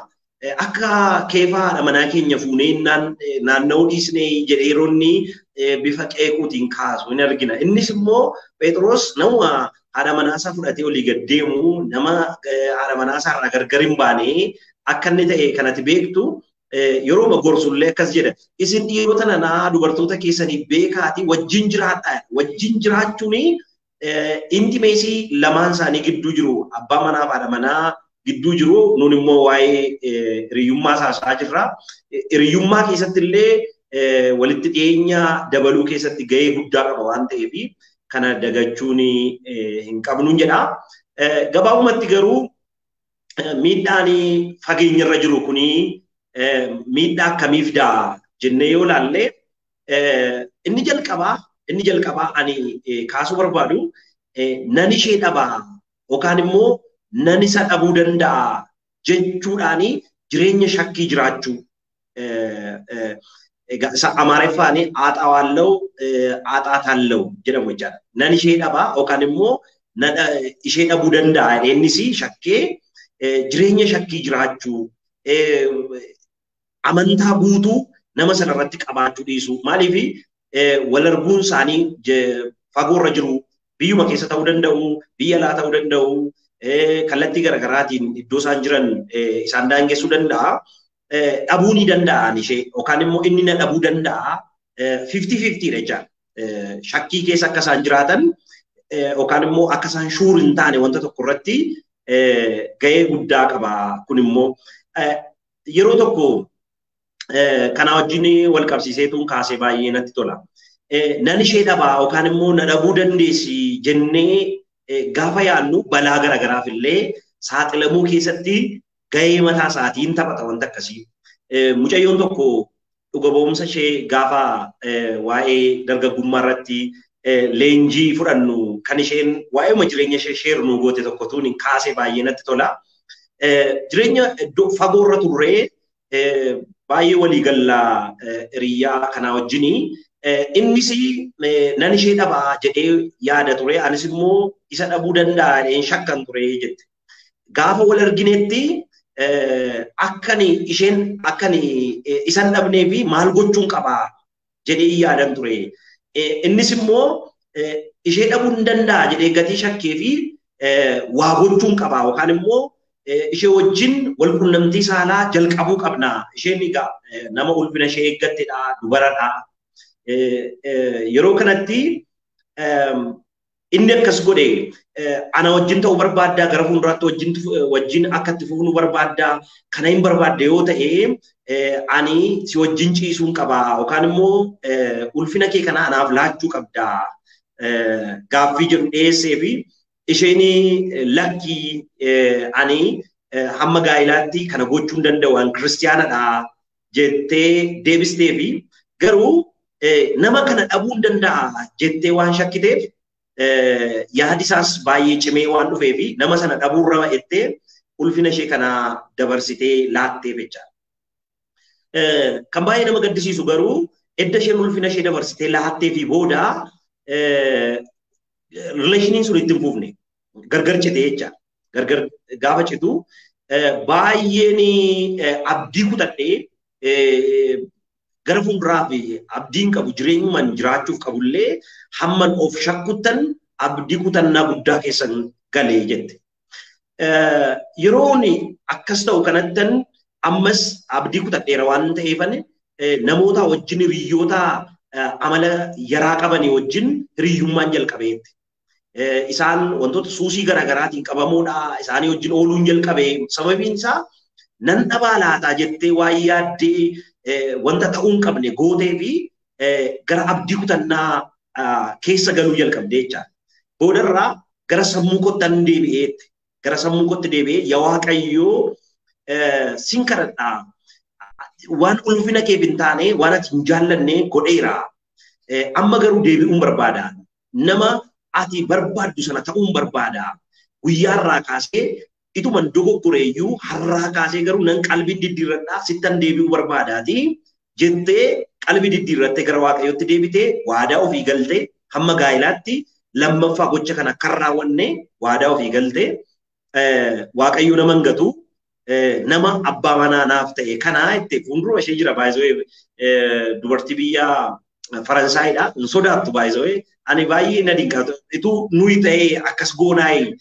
akka keefaa haadha manaa keenya fuunee naanna'uu dhiisnee jedhee yeroo inni bifa qeequutiin kaasu hin argina. Innis immoo Phexros nama haadha manaasaa fudhatee olii gad deemu, nama haadha manaasaa irraa gargar hin baane akka inni ta'e kanatti beektu yeroo gorsullee akkas jedha. Isin dhiirota nanaa dubartoota keessaniif beekaatii wajjin jiraadhaa. Wajjin jiraachuun intimeesii lamaan isaanii gidduu jiru, abbaa manaa fi haadha manaa gidduu jiru, nuun immoo waa'ee hiriyyummaa haasa'aa jirra. Hiriyyummaa keessatti illee walitti dhiyeenya dabaluu keessatti gahee guddaa qaba waan ta'eef kana dagachuun hin qabnu jedha. Gabaabumatti garuu miidhaan fageenyarra jiru kuni miidhaa akkamii fidaa jennee yoo ilaalle, inni jalqabaa ani kaasuu barbaadu nan ishee dhabaa yookaan immoo nan isa dhabuu danda'a jechuudhaani jireenya shakkii jiraachuu. Amaariffaan "አጣዋለሁ አጣታለሁ" jedhamu jechaadha. Nan ishee dhabaa yookaan immoo ishee dhabuu danda'a innis shakkee jireenya shakkii jiraachuu, amantaa guutuu nama sanarratti qabaachuu dhiisuu. Maaliif wal arguun isaanii fagoorra jiru, biyyuma keessa ta'uu danda'u, biyya alaa ta'uu danda'u, kallattii garaagaraatiin iddoo isaan jiran isaan daangessuu danda'a. Dhabuu ni danda'an ishee yookaan immoo inni na dhabuu danda'a. 50-50 dha jechaadha. Shakkii keessa akka isaan jiraatan yookaan immoo akka isaan sure hin taane wanta tokko irratti gahee guddaa qaba. Kun immoo yeroo tokko kana wajjin wal qabsiiseetuun kaasee baay'ee natti tola. Nan ishee dhabaa yookaan immoo na dhabuu dandeessi jennee gaafa yaadnu balaa garaagaraaf illee saaxilamuu keessatti gahee mataa isaatiin taphata wanta akkasii. Mucayyoon tokko dhuga ba'umsa ishee gaafa waa'ee dargaggummaa irratti leenjii fudhannu kan isheen waa'eema jireenya ishee share nuu goote tokkotuun kaasee baay'ee natti tola. Jireenya iddoo fagoorra turree baay'ee walii gallaa hiriyyaa kanaa wajjinii, innis nan ishee dhabaa jedhee yaada ture, anis immoo isa dhabuu danda'a jedheen shakkan ture jette. Gaafa wal arginetti akkani isheen akkani isan dhabnee fi maal gochuun qabaa jedhee yaadan ture. Innis immoo ishee dhabuu hin danda'a jedhee gatii shakkee fi waa gochuun qabaa yookaan immoo ishee wajjin wal qunnamtii saalaa jalqabuu qabna. Isheen egaa nama ulfina ishee eeggattedha, dubaradha. Yeroo kanatti inni akkas godhe, ana wajjin ta'uu barbaaddaa, gara fuulduraatti wajjin akka itti fufnu barbaaddaa, kana hin barbaadde yoo ta'e ani si wajjin ciisuun qaba yookaan immoo ulfina kee kana anaaf laachuu qabda gaaffii jedhu dhiyeessee fi isheen lakkii, ani hamma gaa'ilaatti kana gochuu hin danda'u, an kiristiyaanadha jettee deebistee fi garuu Nama kana dhabuu hin danda'a jettee waan shakkiteef yaadi isaas baay'ee cimee waan dhufee fi nama sana dhabuurra jettee ulfina ishee kana dabarsitee laatteef jechaadha. Kan baay'ee nama gaddisiisu garuu edda isheen ulfina ishee dabarsitee laattee fi booda rileeshiniin sun itti hin fufne gargar cite jechaadha. Gargar gaafa citu baay'een abdii kutadhee gara fuulduraa fi abdiin qabu jireenyumaan jiraachuuf qabullee hamman of shakkuttan abdii kutannaa guddaa keessan galee jette. Yeroon akkas ta'u kanattan ammas abdii kutadheera waan ta'eefan namoota wajjin hiriyoota amala yaraa qabanii wajjin hiriyyummaan jalqabeetti. Isaan wantoota suusii garaagaraatiin qabamuudha isaanii wajjin ooluun jalqabee sababiin isaa nan dhabaa laataa jettee waan yaaddee wanta ta'uu hin qabne gootee fi gara abdii kutannaa keessa galuu jalqabdee jechaadha. Boodarraa gara sammuu kottan deebi'eetti. Gara sammuu kootti deebi'ee yaa Waaqayyoo sin kadhadhaa. Waan ulfina keef hin taane waan ati hin jaallanne godheera. Amma garuu deebi'uun barbaada. Nama ati barbaaddu sana ta'uun barbaada. Guyyaarraa kaasee ituman dogoggoreeyyuu har'aa kaasee garuu nan qalbii diddiirradhaa sittan deebi'uu barbaadaati jettee qalbii diddiirrattee gara Waaqayyootti deebitee waadaa ofii galtee hamma gaa'ilaatti lammaffaa gocha kana kan raawwanne waadaa ofii galtee Waaqayyo nama hin gatu nama abbaa manaa naaf ta'e kanaa itti fuuldura ishee jira baay'isee dubartii biyya Faransaayidha hin sodaattu baay'isee ani baay'ee na dinqatu ituu nuyi ta'ee akkas goonaayee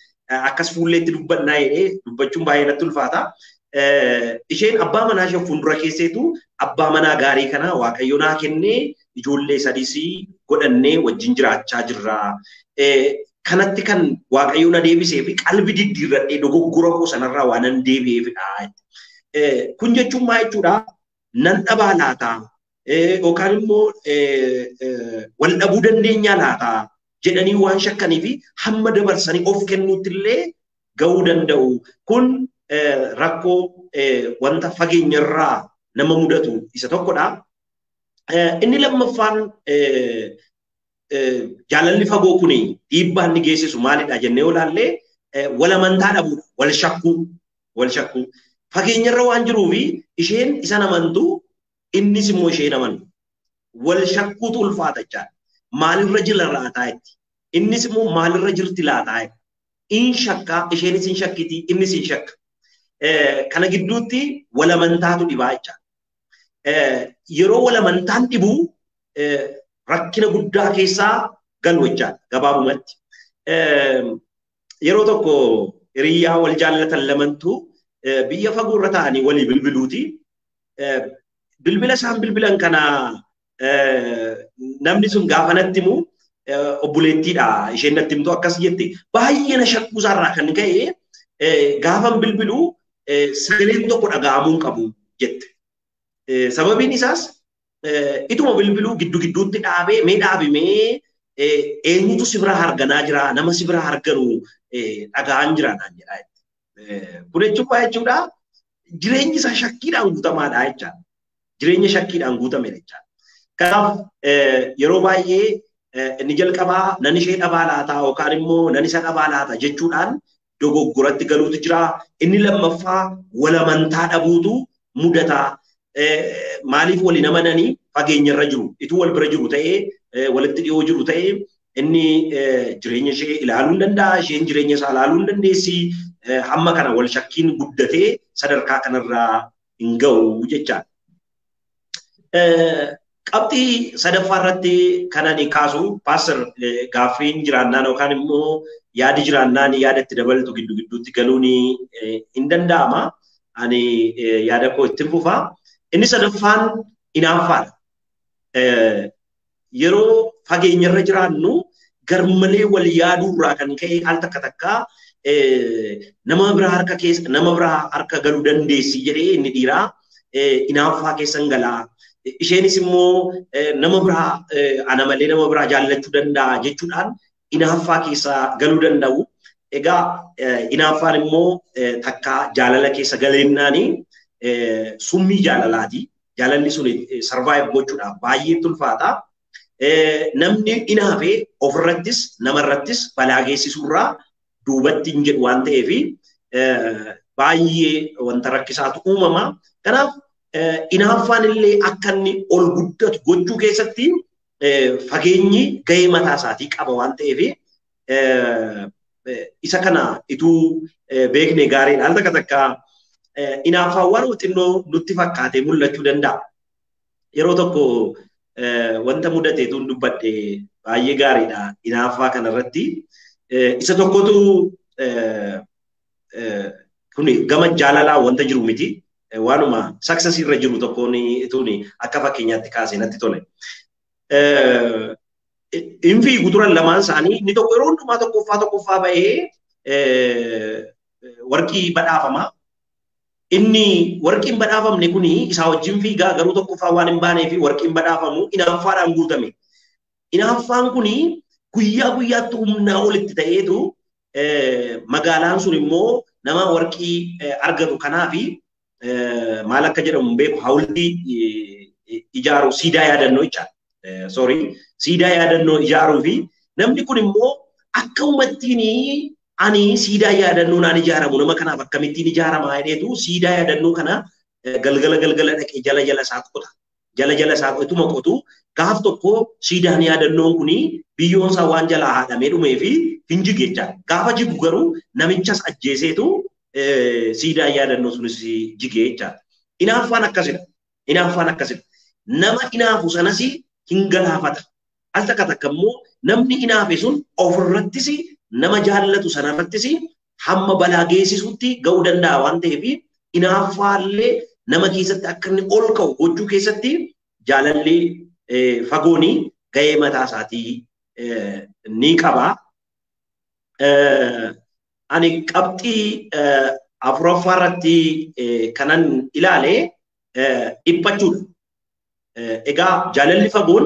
akkas fuulleetti dubbannaa jedhee dubbachuun baay'ee natti ulfaata. Isheen abbaa manaa ishee fuuldura keesseetu abbaa manaa gaarii kana Waaqayyo naa kennee ijoollee sadiis godhannee wajjin jiraachaa jirra. Kanatti kan Waaqayyo na deebisee fi qalbii diddiirradhee dogoggora koo sanarraa waan nan deebi'eefidha. Kun jechuun maal jechuudha? Nan dhabaa laata? Yookaan immoo wal dhabuu dandeenyaa laata? Jedhanii waan shakkanii fi hamma dabarsanii of kennuutti illee ga'uu danda'u. Kun rakkoo wanta fageenyarraa nama mudatu isa tokkodha. Inni lammaffaan jaalalli fagoo kun dhiibbaa inni geessisu maalidha jennee yoo ilaalle wal amantaa dhabuudha, wal shakkuu, wal shakkuu. Fageenyarra waan jiruufi isheen isa amantu innis immoo isheen amanu. Wal shakkuutu ulfaata jechaadha. Maalirra jira laataa jetti. Innis immoo maalirra jirti laataa jetti. In shakkaa isheenis in shakkiti innis in shakka. Kana gidduutti wal amantaatu dhibaa jechaadha. Yeroo wal amantaan dhibu rakkina guddaa keessaa galu jechaadha gabaabumatti. Yeroo tokko hiriyyaa wal jaallatan lamantu biyya fagoo irra taa'anii walii bilbiluuti. Bilbila isaan bilbilan kana namni sun gaafa natti himu obboleettiidha isheen natti himtu akkas jette baay'ee na shakkuu isaarraa kan ka'e gaafan bilbilu sagaleen tokko dhaga'amuu hin qabu jette. Sababiin isaas ituma bilbiluu giddu gidduutti dhaabee mee dhaabimee eenyutu si bira harganaa jira nama si bira harganu dhaga'aan jira naan jedha. Kun jechuun maal jechuudha? Jireenyi isaa shakkiidhaan guutamaadha jechaadha. Jireenya shakkiidhaan guutamedha jechaadha. Kanaaf yeroo baay'ee inni jalqabaa nan ishee dhabaa laata yookaan immoo nan isa dhabaa laata jechuudhaan dogoggoratti galuutu jira. Inni lammaffaa wal amantaa dhabuutu mudata. Maaliif waliin amananii fageenyarra jiru? Ituu wal bira jiru ta'ee walitti dhiyoo jiru ta'ee inni jireenya ishee ilaaluu hin danda'a, isheen jireenya isaa ilaaluu hin dandeessi. Hamma kana wal shakkiin guddatee sadarkaa kanarraa hin ga'u jechaadha. Qabxii sadaffaa irratti kan ani kaasu paaster gaaffiin jiraannaan yookaan immoo yaadi jiraannaan yaada itti dabaltu giddu gidduutti galuun hin danda'ama. Ani yaada koo ittiin fufa. Inni sadaffaan inaaffaadha. Yeroo fageenyarra jiraannu garmalee wal yaaduurraa kan ka'e al takka takka nama biraa harka keessa nama biraa harka galuu dandeessi jedhee inni dhiiraa inaaffaa keessan galaa. Isheenis immoo nama biraa ana malee nama biraa jaallachuu danda'a jechuudhaan inaaffaa keessa galuu danda'u. Egaa inaaffaan immoo takka jaalala keessa galeennaani summii jaalalaati. Jaalalli sun sarvaayiv gochuudhaaf baay'ee ulfaata. Namni inaafee ofirrattis namarrattis balaa geessisuurraa duubatti hin jedhu waan ta'eef baay'ee wanta rakkisaatu uumama. Kanaaf inaaffaan illee akka inni ol guddatu gochuu keessatti fageenyi gahee mataa isaatii qaba waan ta'eef isa kana ituu beekne gaariidha. Al takka takka inaaffaan waan xinnoo nutti fakkaatee mul'achuu danda'a. Yeroo tokko wanta mudateetuun dubbadhe baay'ee gaariidha inaaffaa kanarratti. Isa tokkotu kun gama jaalalaa wanta jiru miti. Waanuma saksasii irra jiru tokkoon ituun akka fakkeenyaatti kaasee natti tole. Hin fiigu turan lamaan isaanii inni tokko yeroo hundumaa tokkoffaa ba'ee warqii badhaafama. Inni warqiin badhaafamne kuni isaa wajjin fiigaa garuu tokkoffaa waan hin baanee fi warqiin badhaafamu inaaffaadhaan guutame. Inaaffaan kuni guyyaa guyyaatti humnaa olitti ta'eetu magaalaan sun immoo nama warqii argatu kanaafi maal akka jedhamu hin beeku hawultii ijaaru siidaa yaadannoo jechaadha. Sorry, siidaa yaadannoo ijaaruu fi namni kun immoo akka uummattiin ani siidaa yaadannoo naan ijaaramu nama kanaaf akkamittiin ijaaramaa jedheetu siidaa yaadannoo kana galgala galgala dhaqee jala jala isaa qota. Jala jala isaa ituma qotu gaaf tokko siidaan yaadannoon kuni biyyoon isaa waan jalaa haadhamee dhumee fi hin jige jechaadha. Gaafa jigu garuu namichas ajjeeseetu siidaan yaadannoo sunis jige jechaadha. Inaaffaan akkasidha. Inaaffaan akkasidha. Nama inaafu sanas hin galaafata. Al takka takka immoo namni inaafe sun ofirrattis nama jaallatu sanarrattis hamma balaa geessisutti ga'uu danda'a waan ta'eef inaaffaallee nama keessatti akka inni ol ka'u gochuu keessatti jaalalli fagoonii ga'ee mataa isaatii ni qaba. Ani qabxii afuraffaa irratti kanan ilaale dhiphachuudha. Egaa jaalalli fagoon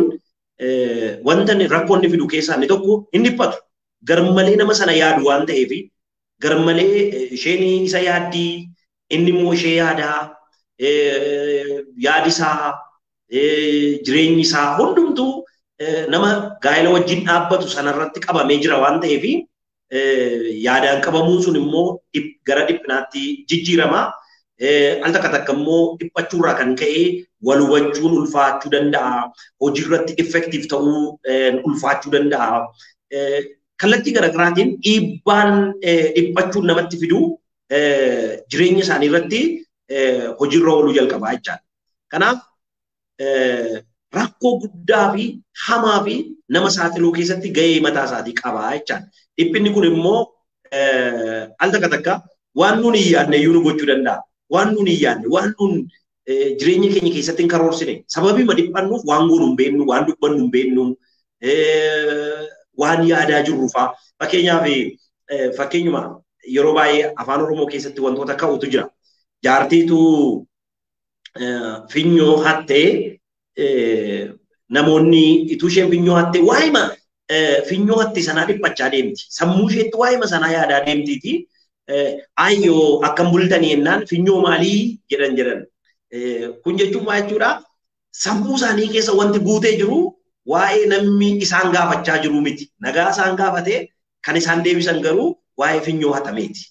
wanta rakkoo inni fidu keessaa inni tokko hin dhiphatu. Garmalee nama sana yaadu waan ta'eef garmalee isheen isa yaaddii inni immoo ishee yaadaa yaadisaa jireenyi isaa hundumtuu nama gaa'ela wajjin dhaabbatu sanarratti qabamee jira waan ta'eef yaadaan qabamuun sun immoo gara dhiphinaatti jijjiirama. Al takka takka immoo dhiphachuurraa kan ka'e wal hubachuun ulfaachuu danda'a. Hojiirratti effective ta'uu ulfaachuu danda'a. Kallattii garaagaraatiin dhiibbaan dhiphachuun namatti fidu jireenya isaanii irratti hojiirra ooluu jalqabaa jechaadha. Kanaaf rakkoo guddaa fi hamaa fi nama saaxiluu keessatti gahee mataa isaatii qabaa jechaadha. Dhiphinni kun immoo al takka takka waan nuun hin yaadne iyyuu nu gochuu danda'a. Waan nuun hin yaadne, waan nuun jireenya keenya keessatti hin karoorsine sababii dhiphannuuf waan goonu hin beeknu, waan dubbannu hin beeknu, waan yaadaa jirru fa'a. Fakkeenyaaf fakkeenyuma yeroo baay'ee afaan Oromoo keessatti wantoota ka'utu jira. Jaartiitu finyoo hattee namoonni ituu isheen finyoo hattee waa'ima finyoo hatte sanaa dhiphachaa deemti. Sammuu isheetti waa'ima sanaa yaadaa deemtiiti. Ayyoo akkam bultanii jennaan finyoo maalii jedhan jedhan. Kun jechuun maal jechuudha? Sammuu isaanii keessa wanti guutee jiru waa'ee namni isaan gaafachaa jiru miti. Nagaa isaan gaafatee kan isaan deebisan garuu waa'ee finyoo hatameeti.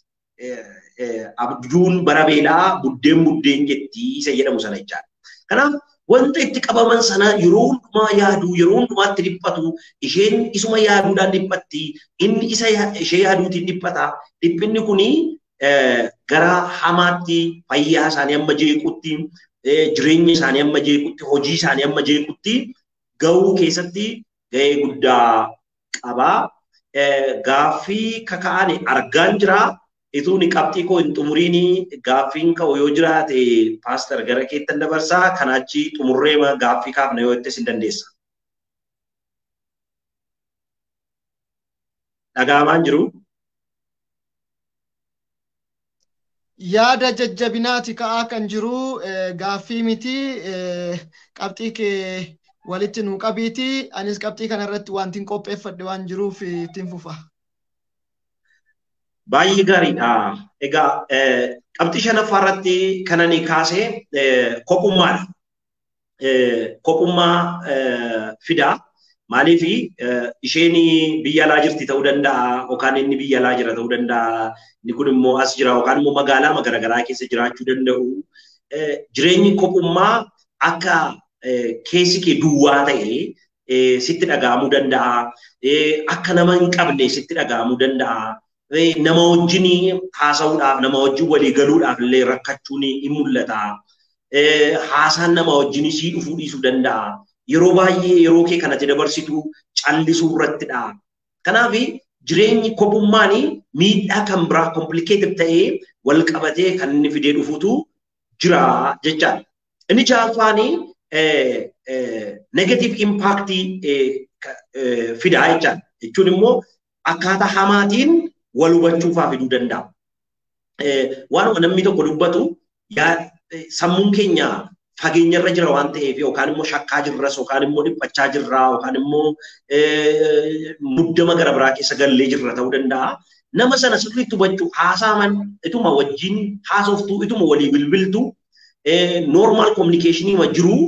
Abjuun bara beelaa buddeen buddeen jetti isa jedhamu sana jechaadha. Kanaaf wanta itti qabaman sana yeroo hundumaa yaaduu, yeroo hundumaatti dhiphatu, isheen isuma yaaduudhaan dhiphatti, inni isa ishee yaaduutiin dhiphata. Dhiphinni kuni gara hamaatti fayyaa isaanii amma jeequtti, jireenya isaanii amma jeequtti, hojii isaanii amma jeequtti ga'uu keessatti ga'ee guddaa qaba. Gaaffii kaka'an argaan jira. Ituun qabxii koo hin xumuriin gaaffiin ka'u yoo jiraate paaster gara keettan dabarsaa kanaachi xumurree gaaffii kaafna yoo jettes hin dandeessa. Dhaga'amaan jiru. Yaada jajjabinaati ka'aa kan jiru gaaffii miti qabxii kee walitti nuu qabiiti. Anis qabxii kanarratti wanti hin qopheeffadhe waan jiruuf ittiin fufa. Baay'ee gaariidha. Egaa qabxii shanaffaa irratti kan ani kaase kophummaadha. Kophummaa fidaa. Maaliif isheen biyya alaa jirti ta'uu danda'a yookaan inni biyya alaa jira ta'uu danda'a. Inni kun immoo as jira yookaan immoo magaalaa garaagaraa keessa jiraachuu danda'u. Jireenyi kophummaa akka keessi kee duwwaa ta'e sitti dhaga'amuu danda'a. Akka nama hin qabne sitti dhaga'amuu danda'a. Nama wajjin haasa'uudhaaf, nama wajjin walii galuudhaaf illee rakkachuun ni mul'ata. Haasaan nama wajjin sii dhufuu dhiisuu danda'a. Yeroo baay'ee yeroo kee kanatti dabarsitu callisuu irrattidha. Kanaaf jireenyi kophummaan miidhaa kan biraa complicated ta'ee wal qabatee kan inni fidee dhufutu jira jechaadha. Inni ja'affaan negative impact fidaa jechaadha. Jechuun immoo akkaataa hamaatiin wal hubachuufaa fiduu danda'a. Waanuma namni tokko dubbatu sammuun keenya fageenyarra jira waan ta'eef yookaan immoo shakkaa jirras yookaan immoo dhiphachaa jirra yookaan immoo muddama gara biraa keessa gallee jirra ta'uu danda'a. Nama sana sirriitti hubachuu haasaaman ituma wajjin haasoftuu ituma walii bilbiltu normal communication jiru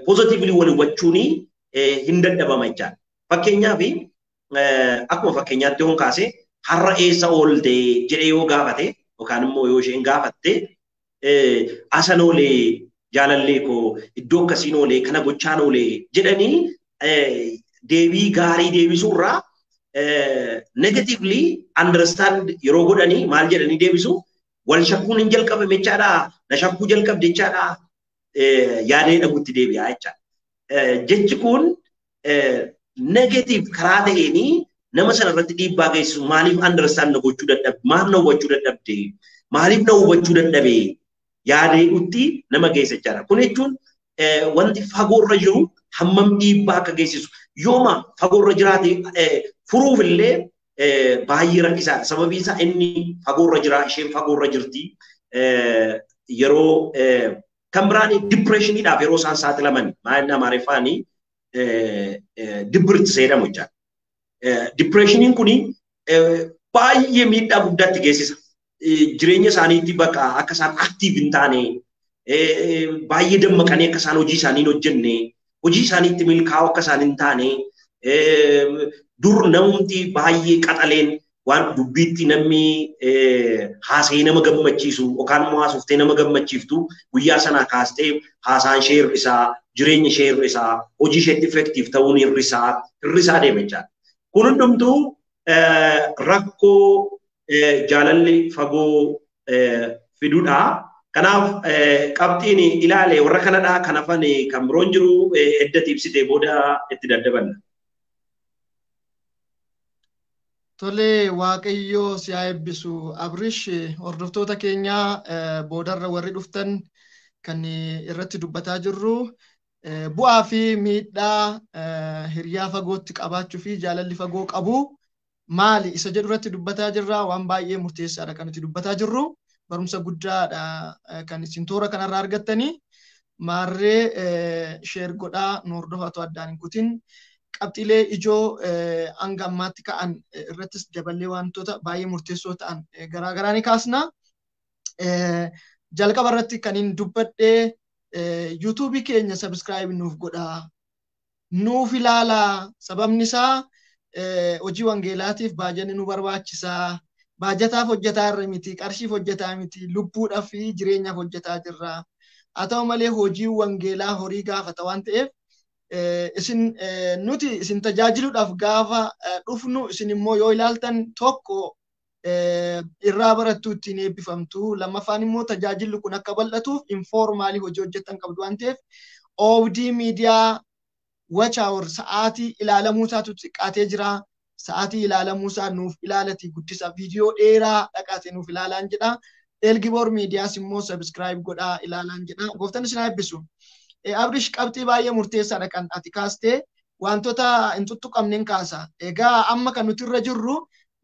positively wal hubachuun hin dadhabama jechaadha. Fakkeenyaaf akkuma fakkeenyaatti yoon kaase har'a eessa oolte jedhee yoo gaafate yookaan immoo yoo isheen gaafatte asan oolee jaalallee koo iddoo akkasiin oolee kana gochaan oolee jedhanii deebii gaarii deebisuurraa negatively understand yeroo godhanii maal jedhanii deebisu wal shakkuun hin jalqabame jechaadha na shakkuu jalqabde jechaadha yaadee dhabutti deebi'a jechaadha. Jechi kun negative karaa ta'eenii nama sana irratti dhiibbaa geessisu maaliif understand na gochuu dadhabde maaf na hubachuu dadhabde maaliif na hubachuu dadhabe yaadeetti nama geessa jechaadha. Kun jechuun wanti fagoorra jiru hammam dhiibbaa akka geessisu yooma fagoorra jiraate furuuf illee baay'ee rakkisaadha. Sababiin isaa inni fagoorra jira isheen fagoorra jirti yeroo kan biraan dipireeshiniidhaaf yeroo isaan saaxilaman maal Amaariffaani dibbirt jedhamu jechaadha. Dipireeshiniin kun baay'ee miidhaa guddaatti geessisa. Jireenya isaaniitti bakka akka isaan aktiiv hin taane baay'ee dammaqanii akka isaan hojii isaanii hin hojjenne hojii isaaniitti milkaa'uu akka isaan hin taane dur namumti baay'ee qaxaleen waan dubbiitti namni haasa'ee nama gammachiisu yookaan immoo haasoftee nama gammachiiftu guyyaa sanaa kaastee haasaan ishee hir'isaa jireenya ishee hir'isaa hojii isheetti effektiif ta'uun hir'isaa hir'isaa deema jechaadha. Kun hundumtuu rakkoo jaalalli fagoo fiduudha. Kanaaf qabxiin ilaale warra kanadha kan hafan kan biroon jiru edda ibsitee booda itti daddabanna. Tole Waaqayyo si haa eebbisu. Abrish hordoftoota keenyaa boodarra warri dhuftan kan irratti dubbataa jirru bu'aa fi miidhaa hiriyaa fagootti qabaachuu fi jaalalli fagoo qabu maali isa jedhu irratti dubbataa jirra. Waan baay'ee murteessaadha kan nuti dubbataa jirru. Barumsa guddaadha kan isin toora kanarraa argattanii. Maarree sheer godhaa nu hordofatu addaan hin kutin. Qabxiilee ijoo hanga ammaatti ka'an irrattis daballee wantoota baay'ee murteessoo ta'an garaagaraa ni kaasna. Jalqaba irratti kan hin dubbadhee yuutuubii keenya sabiskiraayib nuuf godhaa. Nuuf ilaalaa. Sababni isaa hojii wangeelaatiif baajanni nu barbaachisaa. Baajataaf hojjetaa irra miti, qarshiif hojjetaa miti, lubbuudhaaf fi jireenyaaf hojjetaa jirra. Haa ta'u malee hojii wangeelaa horii gaafata waan ta'eef isin nuti isin tajaajiluudhaaf gaafa dhufnu isin immoo yoo ilaaltan tokko irraa barattu ittiin eebbifamtu lammaffaan immoo tajaajilli kun akka bal'atuuf informaalii hojii hojjetan qabdu waan ta'eef oobdii miidiyaa watch hour sa'aatii ilaalamuu isaatu xiqqaatee jira. Sa'aatii ilaalamuu isaa nuuf ilaalati guddisa viidiyoo dheeraa dhaqaate nuuf ilaalaan jedha. Elgiboor miidiyaas immoo sabiskiraayib godhaa ilaalaan jedha. Gooftaan isin haa eebbisu. Abrish qabxii baay'ee murteessaadha kan ati kaastee wantoota hin tuttuqamneen kaasa. Egaa amma kan nuti irra jirru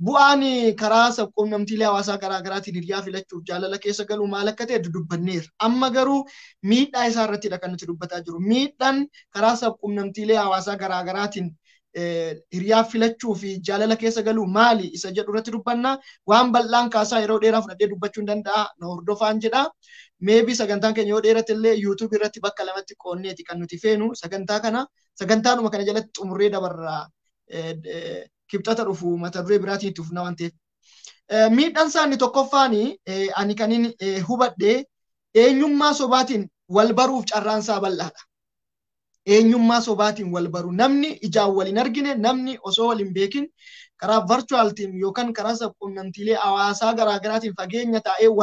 Bu'aan karaa sabquunnamtiilee hawaasaa garaa garaatiin hiriyaa filachuuf jaalala keessa galuu maal akka ta'e dudubbanneerra. Amma garuu miidhaa isaa irrattidha kan nuti dubbataa jiru. Miidhaan karaa sabquunnamtiilee hawaasaa garaa garaatiin hiriyaa filachuu fi jaalala keessa galuu maali isa jedhu irratti dubbanna. Waan bal'aan kaasaa yeroo dheeraa fudhadhee dubbachuu hin danda'a. Na hordofaan jedha. Maybe sagantaan keenya yoo dheerate illee YouTube irratti bakka lamatti qoonneeti kan nuti feenu sagantaa kana sagantaanuma kana jalatti xumurree dabarra. Kibxata dhufu mata duree biraatiin itti fufna waan ta'eef. Miidhaan isaa inni tokkoffaan ani kan inni hubadhe eenyummaa sobaatiin wal baruuf carraan isaa bal'aadha. Eenyummaa sobaatiin wal baru, namni ijaan wal hin argine, namni osoo wal hin beekin karaa virtual team yookaan karaa sabquunnamtiilee hawaasaa garaagaraatiin fageenya taa'ee wal